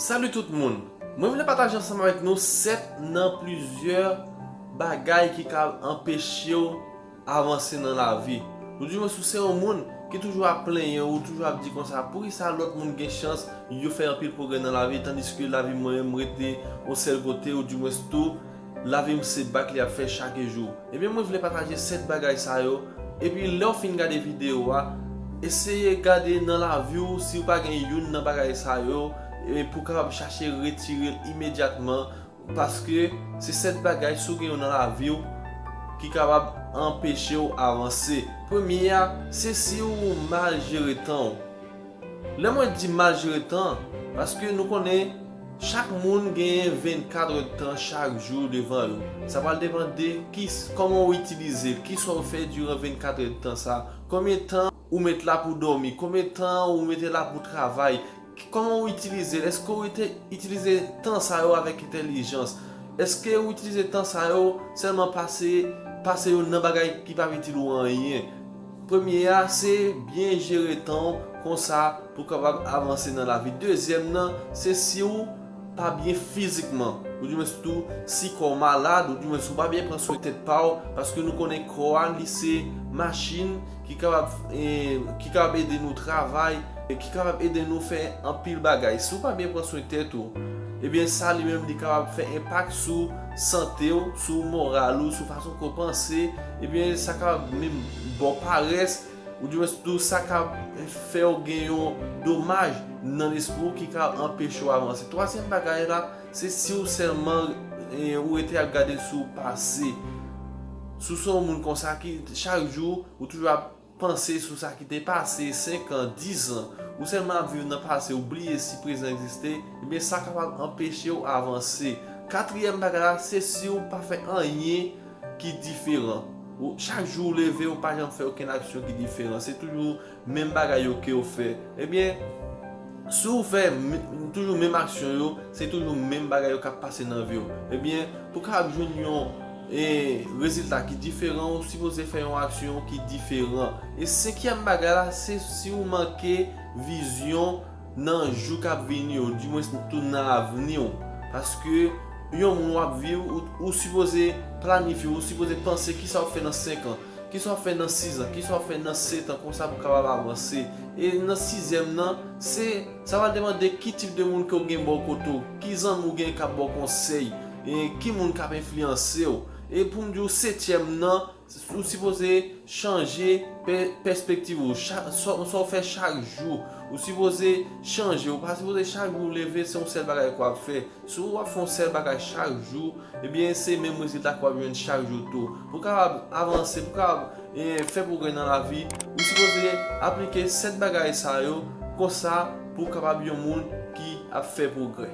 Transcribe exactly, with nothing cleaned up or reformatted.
Salut tout moun! Mwen vle pataje ansanm avèk nou sèt nan plizyè bagay ki ka anpeche w avanse nan lavi. Ou di mwen si w se yon moun ki toujou ap plenyen, ou toujou ap di konsa, poukisa lòt moun gen chans, yo fè anpil pwogrè nan lavi, tandiske lavi mwen menm rete yon sèl kote, ou di mwen tou, lavi m se bak li ap fè chak jou. Ebyen, mwen vle pataje sèt bagay sa yo. Epi lè w fin gade videyo a, eseye gade nan lavi w si w pa gen youn nan bagay sa yo, e pou w kapab chache retire l imedyatman, paske se sèt bagay si w gen yo nan lavi w ki kapab anpeche w avanse. Premye a, se si w mal jere tan w. Lè mwen di mal jere tan, paske nou konnen chak moun gen vennkat èdtan chak jou devan yo. Sa pral depann de ki, kòman w itilize l, kisa w fè diran vennkat èdtan sa, konbyen tan ou met la pou dòmi, konbyen tan ou mete la pou travay, kòman w itilize l, èske w ite- itilize tan sa yo avèk entèlijans, èske w itilize tan sa yo sèlman pase, pase yo nan bagay ki p ap itil ou anyen. Premye a, se byen jere tan w konsa pou w kapab avanse nan lavi. Dezyèm nan, se si w pa byen fizikman, ou di mwen tou si kò w malad, ou di mwen si w pa byen pran swen tèt pa w, paske nou konnen kò a, li se machin ki kapab, eh, ki kapab ede nou travay, e ki kapab ede nou fè anpil bagay. Si w pa byen pran swen tèt ou, ebyen sa li menm li kapab fè enpak sou sante w, sou moral ou, sou fason ke w panse, ebyen sa kapab menm ba w parès, ou di mwen tou sa ka fè w gen yon domaj nan lespri w ki ka anpeche w avanse. Twazyèm bagay la, se si w sèlman, eh, ou rete ap gade sou pase. Si w se yon moun konsa ki chak jou ou toujou ap panse sou sa ki te pase, senk an, dis an, ou sèlman ap viv nan pase, ou bliye si prezan egziste, ebyen sa kapab anpeche w avanse. Katriyèm bagay la, se si w pa fè anyen ki diferan. Ou, chak jou ou leve, ou pa janm fè okenn aksyon ki diferan. Se toujou menm bagay yo ke w fè. Ebyen, si w fè m- toujou menm aksyon yo, se toujou menm bagay yo k ap pase nan vi w. Ebyen, pou w kapab jwenn yon, e, rezilta ki diferan, ou sipoze fè yon aksyon ki diferan. E senkyèm bagay la, se si w manke vizyon nan jou k ap vini yo, di mwen tou nan avni w. Paske yon moun w ap viv, ou, ou sipoze planifye, ou sipoze panse kisa w ap fè nan senk an, kisa w ap fè nan sis an, kisa w ap fè nan sèt an, konsa pou w kapab avanse. E nan sizyèm nan, se, sa va depann de ki tip de moun ke w gen bò kote w, ki zanmi w gen k ap ba w konsèy, e ki moun k ap enfliyanse w. E pou m di w setyèm nan, ou sipoze chanje pè- pèspektiv ou, cha- sa sa w fè chak jou. Ou sipoze chanje, ou pa sipoze chak jou w leve, se yon sèl bagay ke w ap fè. Si w ap fè yon sèl bagay chak jou, ebyen se menm rezilta ke w ap jwenn chak jou tou. Pou w kapab avanse, pou w kapab, e, fè pwogrè nan lavi, ou sipoze aplike sèt bagay sa yo konsa pou w kapab yon moun ki ap fè pwogrè.